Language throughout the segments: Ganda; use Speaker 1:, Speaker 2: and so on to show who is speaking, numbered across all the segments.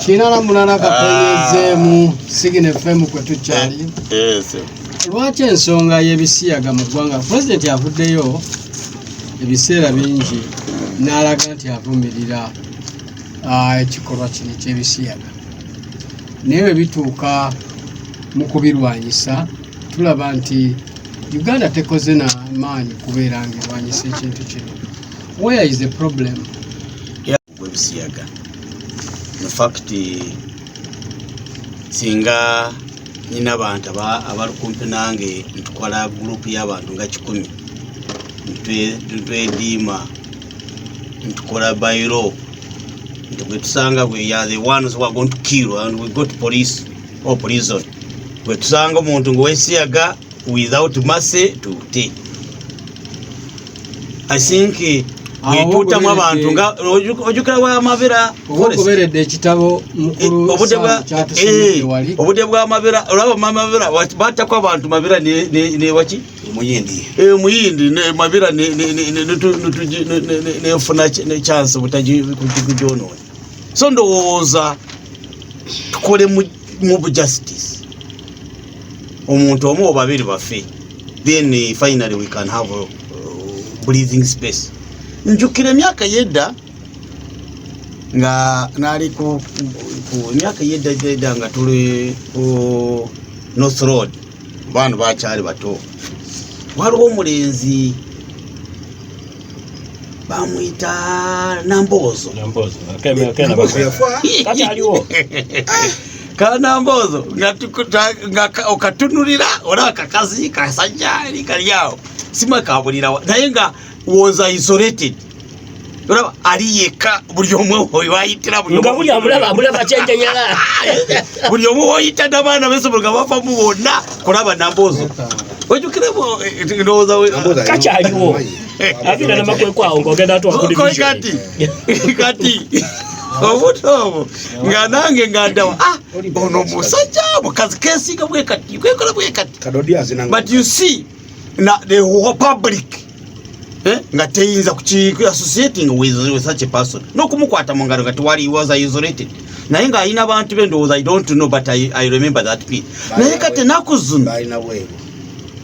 Speaker 1: 88 katonyezeemu Signal FM kwe tukyali. Lwaki ensonga y'ebisiyaga mu ggwanga, pulezidenti avuddeyo ebiseera bingi n'alaga nti avumirira ekikolwa kino eky'ebisiyaga, naye bwe bituuka mu kubirwanyisa tulaba nti Uganda tekoze na maanyi kubeera ng'erwanyisa ekintu kino. Where is the problem?
Speaker 2: Gwebisiyaga, in fact, singa nyina abantu abali kumpi nange, ntwala group y'abantu nga 100, ntwediima, ntukola bylaw nti bwe tusanga, we are the ones who are going to kill and we go to police or prison. Bwe tusanga omuntu ng'owesiyaga, without mercy, tuute. I think
Speaker 1: Awo
Speaker 2: bwetutamu abantu nga ojjukira wa Mabira
Speaker 1: oba
Speaker 2: Forest.
Speaker 1: ogoberedde ekitabo mukulu
Speaker 2: Obudde bwa
Speaker 1: Sam kyatusomedde wali.
Speaker 2: Obudde bwa Mabira, olaba Mabira battako abantu Mabira ne waki.
Speaker 3: Omuyindi.
Speaker 2: Omuyindi ne Mabira ne- ne- ne- tugi- ne- ne- ne- nefuna ne chance butagi kugyonoona. So ndowooza tukole mu justice, omuntu omu oba babiri bafe, then finally we can have a breathing space. Njukira emyaka yedda nga nali ku emyaka yedda edda nga tuli ku North Road, baana bakyali bato, waliwo omulenzi bamwyita Namboozo.
Speaker 4: Nambozo. Akena.
Speaker 3: Yafa.
Speaker 4: Kati aliwo.
Speaker 2: Ka Namboozo nga nga okatunulira olaba kakazi kasajja eri kali awo, sima kabulirawa, naye nga was isolated, olaba ali yekka, buli omu oyo ayitira buli
Speaker 4: Nga
Speaker 2: omu-
Speaker 4: buli amulaba kyenjenyala.
Speaker 2: Buli omu woyita n'abaana besobola nga bavamu bonna kulaba Namboozo. Ojjukiremu, ndowooza
Speaker 4: Kakyaliwo. Aviira namakwekwe awo ng'ogenda atuwa ku
Speaker 2: Ko
Speaker 4: division.
Speaker 2: Kati obuto obwo nga nange nga ndawa, ah, ono musajja mukazi kesiga bwe kati, kwekola bwe kati.
Speaker 3: Kadodi azina.
Speaker 2: But you see na the whole public, nga teyinza kuki associating with such a person n'okumukwata mu ngalo nga tewali, was isolated, naye ng'alina abantu be. Ndowooza, I don't know, but I remember that bit. Naye kati ennaku zino
Speaker 3: Balina bweru.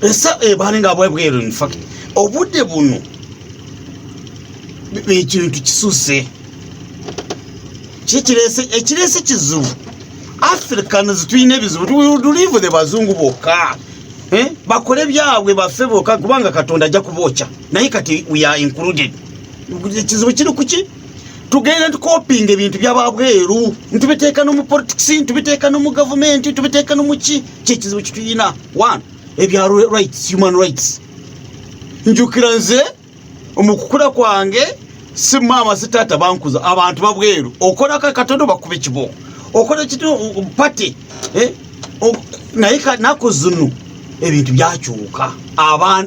Speaker 2: Esa balinga bwebweru. In fact, obudde buno ekintu kisuse. Kikirese ekirese kizibu. Africans tulina ebizibu. Tulive the bazungu bokka. Eh? Bakole byabwe, baffe bokka, kubanga Katonda ajja kubookya. Naye kati we are included. Ekizibu kiri kuki? Tugenda tukopinga ebintu byababweru, ntubiteeka no mu politics, ntubiteeka no mu gavumenti, tubiteeka no mu ki. Kyekizibu kituyina. One, ebya rights, human rights. Njukira nze mu kukula kwange, si maama si taata bankuza, abantu babweru, okolako katono bakuba ekibooko, okola kitu pate, eh? Naye naku zino ebintu byakyuka.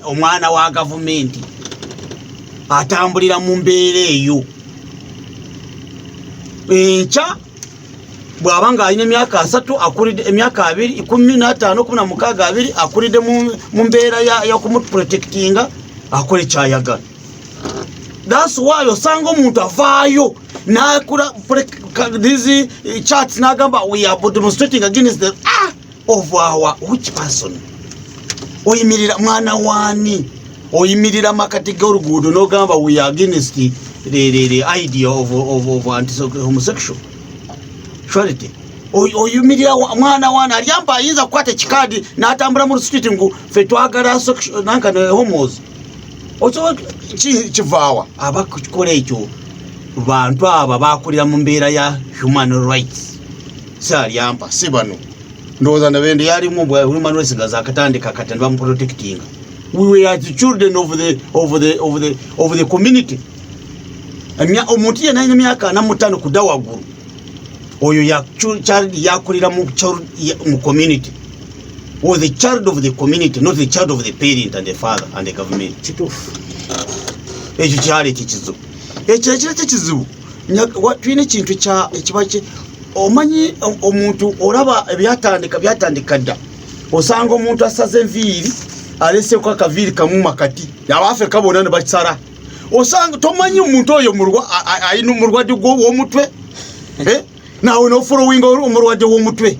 Speaker 2: Omwana wa gavumenti atambulira mu mbeera eyo. Enkya bw'aba ng'alina emyaka 30, akulidde emyaka 20, 15, 16, 20, akulidde mu mbeera y'okumuprotectinga, akola ekyayagala. That's why osanga omuntu avaayo nakula these chats n'agamba, "We are demonstrating against the of our." Which person? Oyimirira mwana waani? Oyimirira makati g'oluguudo n'ogamba, "We are against the idea of anti homosexual sexuality." Oyimirira mwana waani? Alyamba ayinza kukwata ekikaadi n'atambula mu street ngu fe twagala nanka ne homos. Osobola kivaawa? Abakikola ekyo bantu abo bakulira mu mbeera ya human rights, si alyampa, si bano. Ndowooza nabende yalimu bwa human rights nga zakatandika kati bamuprotectinga. We were the children of the community. Omuntu yenna alina emyaka 45 kudda waggulu, oyo ya child, yakulira mu community, was the child of the community, not the child of the parent and the father and the government.
Speaker 4: Kituufu.
Speaker 2: Ekyo kyaleeta ekizibu. Ekyo ekireeta ekizibu. Tulina ekintu ekiba omanyi omuntu olaba ebyatandika byatandika dda. Osanga omuntu asaze enviiri, aleseko akaviiri kamu makati, Abafrika bonna ne bakisala. Osanga tomanyi omuntu oyo alina omulwadde w'omutwe. Eh? Naawe nofollowinga omulwadde w'omutwe.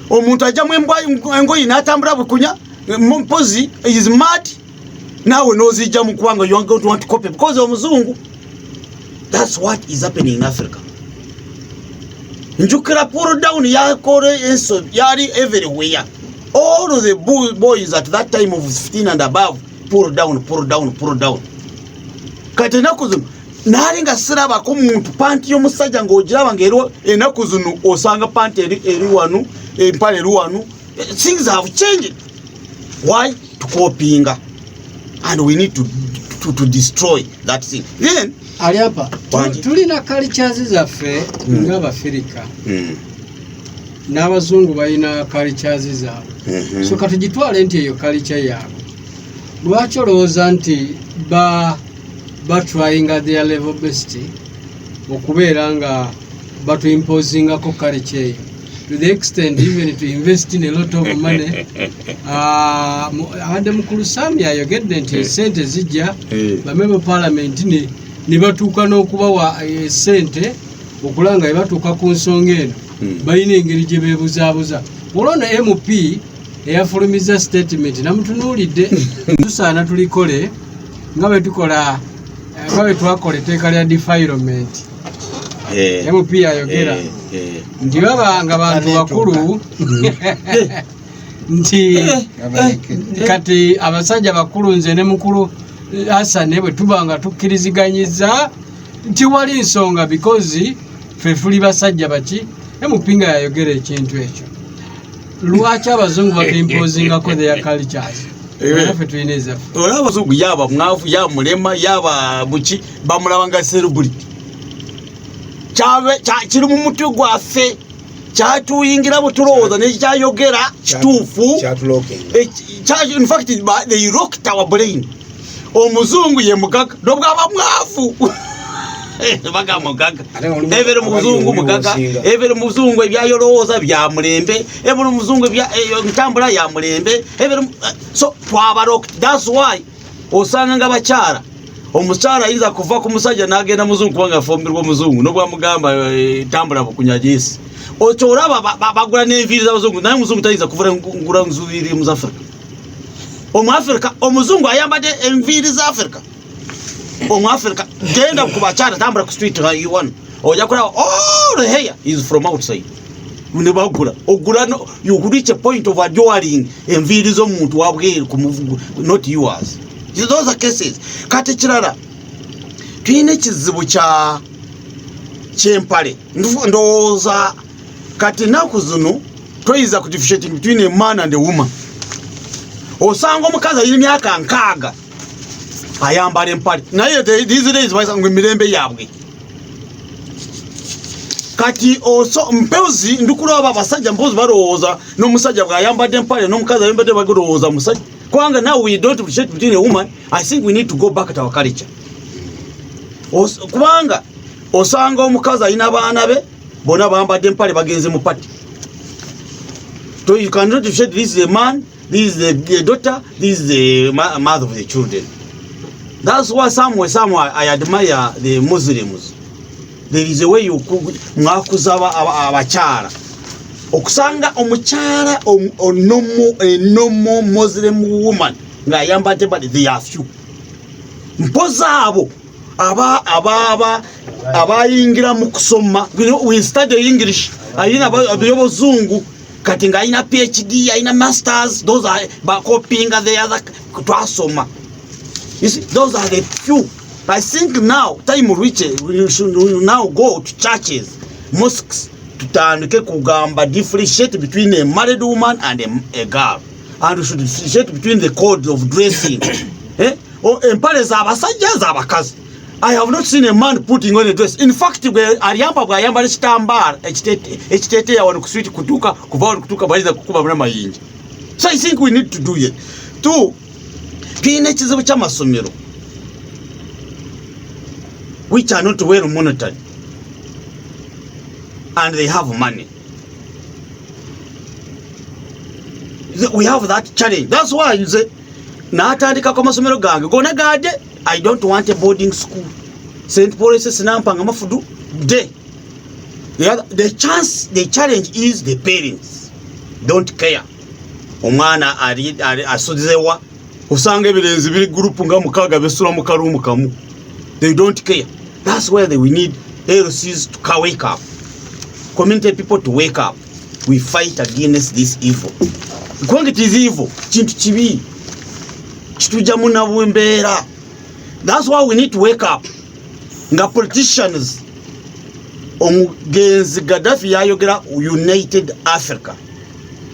Speaker 2: Omuntu ajjamu engoyi n'atambula bukunya, mpozi is mad, naawe n'ozijjamu kubanga you are going to want to copy because omuzungu. That's what is happening in Africa. Njukira pull down yakola enso yali everywhere. All of the boys at that time of 15 and above, pull down, pull down, pull down. Kati ennaku zino naali nga sirabako muntu panti y'omusajja ng'ogiraba ng'eriwo. Ennaku zino osanga panti eri wano, empale eri wano. Things have changed. Why? Tukopinga, and we need to destroy that thing then.
Speaker 1: Ali apa,
Speaker 2: Wangi.
Speaker 1: tulina cultures zaffe ng'Abafirika, n'abazungu balina cultures zaabwe. So katugitwale nti eyo culture yaabwe. Lwaki olowooza nti ba batryinga their level best okubeera nga batuimposingako culture eyo, to the extent even to invest in a lot of money? Ah, abadde mukulu Sami ayogedde nti sente zijja, bamemba parliament ne batuuka n'okubawa sente okulaba nga batuuka ku nsonga eno. Balina engeri gye beebuzaabuza. Olwono MP eyafulumiza statement namutunuulidde, tusaana tulikole nga bwe tukola, nga bwe twakola etteeka lya defilement. MP ayogera nti baba nga bantu bakulu, nti kati abasajja bakulu, nze ne mukulu Hasane bwe tuba nga tukkiriziganyiza nti wali nsonga because ffe tuli basajja baki. MP nga yayogera ekintu ekyo. Lwaki abazungu batuimposingako their cultures, naffe tulina ezaffe?
Speaker 2: Olaba abazungu, yaba mwavu, yaba mulema, yaba buki, bamulaba nga celebrity. Kiri mu mutwe gwaffe, kyatuyingira bwe tulowooza nekyayogera kituufu.
Speaker 3: Kyatulokinga.
Speaker 2: In fact, they rocked our brain. Omuzungu ye mugaga nobwaba mwavu, baga mugaga.
Speaker 3: Ate nga mulimu
Speaker 2: Ebere
Speaker 3: abali
Speaker 2: muzungu
Speaker 3: obubi
Speaker 2: mugaga.
Speaker 3: bw'osinga.
Speaker 2: Ebere muzungu ebyayolowooza bya mulembe, ebere muzungu entambula ya mulembe, ebere so twaba rocked. That's why osanga nga bakyala, omukyala ayinza kuva ku musajja n'agenda muzungu kubanga afumbirwa omuzungu, nobwamugamba tambula bukunya jesi. Okyo olaba bagula n'enviiri z'abazungu, naye omuzungu tayinza kuvula ngula nviiri mu Africa. Omuafrika, omuzungu ayambadde enviiri za Africa. Omuafrika, genda ku bakyala, tambula ku street wano, ojja kulaba all the hair is from outside. Ne bagula ogula you reach a point of adoring enviiri z'omuntu wabweru ku muvugo, not yours. Those are cases. Kati kirala, tulina ekizibu kya kyempale. Ndowooza kati ennaku zino toyinza ku differentiating between a man and a woman. Osanga omukazi alina emyaka 60 ayambala empale, naye these days basanga emirembe yaabwe. Kati oso mpozi ndikulaba abasajja mpozi balowooza n'omusajja bw'ayambadde empale n'omukazi ayambadde bagulowooza musajja, kubanga now we don't differentiate between a woman. I think we need to go back to our culture. Kubanga osanga omukazi alina abaana be bonna bambadde empale, bagenze mu party. So you cannot differentiate, this is a man, this is the daughter, this is the mother of the children. That's why somewhere I admire the Muslims. There is a way you mwakuza abakyala. Okusanga omukyala a normal Muslim woman ng'ayambadde, but they are few. Mpozi abo aba aba abayingira mu kusoma, we study English, ayina ebyobuzungu, kati ng'alina PhD, alina masters, those are bakopinga the other twasoma. You see, those are the few. I think now time reach, we should now go to churches, mosques, tutandike kugamba differentiate between a married woman and a girl, and we should differentiate between the codes of dressing, eh? Empale z'abasajja, z'abakazi. I have not seen a man putting on a dress. In fact, bwe alyamba bw'ayambala ekitambaala ekiteeteeya wano ku street, kutuuka kuva wano kutuuka, bayinza kukuba n'amayinja. So I think we need to do it. Two, tulina ekizibu ky'amasomero which are not well monitored, and they have money. We have that challenge. That's why nze n'atandikako amasomero gange gonna gadde. I don't want a boarding school. St Paul SS nampanga mafudu de. The challenge is the parents don't care. Omwana ali asuzewa, osanga ebirenzi biri group nga mukaaga besula mu karumu kamu. They don't care. That's where we need LCs to wake up, community people to wake up. We fight against this evil, kubanga it is evil, kintu kibi kitujjamu nabwembeera. That's why we need to wake up nga politicians. Omugenzi Gaddafi yayogera United Africa.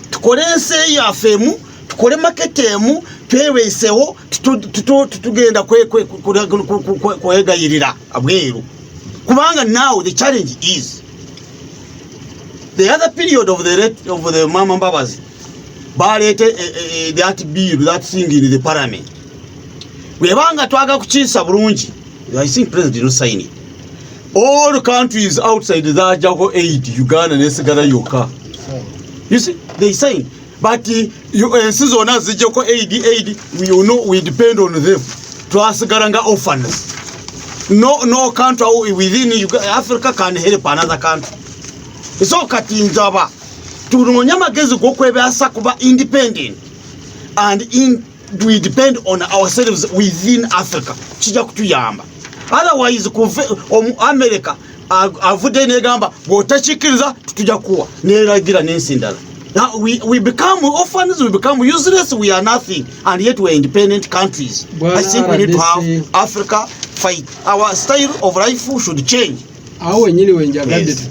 Speaker 2: Tukole ensi yaffe emu, tukole market emu, tweweesewo, tutugenda kwegayirira abweru, kubanga now the challenge is the other period of the Mama Mbabazi baleete that bill, that thing in the parliament. Bwebanga twagala kukiisa bulungi, I think President did not sign it. All countries outside zajjako aid, Uganda nesigala yokka. You see, they signed, but ensi zonna zijjako aid. We depend on them. Twasigala nga orphans. No country within Africa can help another country. So kati njaba tunoonye amagezi g'okwebyasa kuba independent and we depend on ourselves within Africa. Kijja kutuyamba. Otherwise kuve America avudde negamba bw'otakikkiriza tutujja kuwa neragira n'ensi ndala. Now we become orphans, we become useless, we are nothing, and yet we are independent countries.
Speaker 1: Bwana
Speaker 2: I think we need to have
Speaker 1: RDC.
Speaker 2: Africa fight. Our style of life should change.
Speaker 1: Awo wenyini wenjagadde.
Speaker 2: Yes.
Speaker 1: Tuta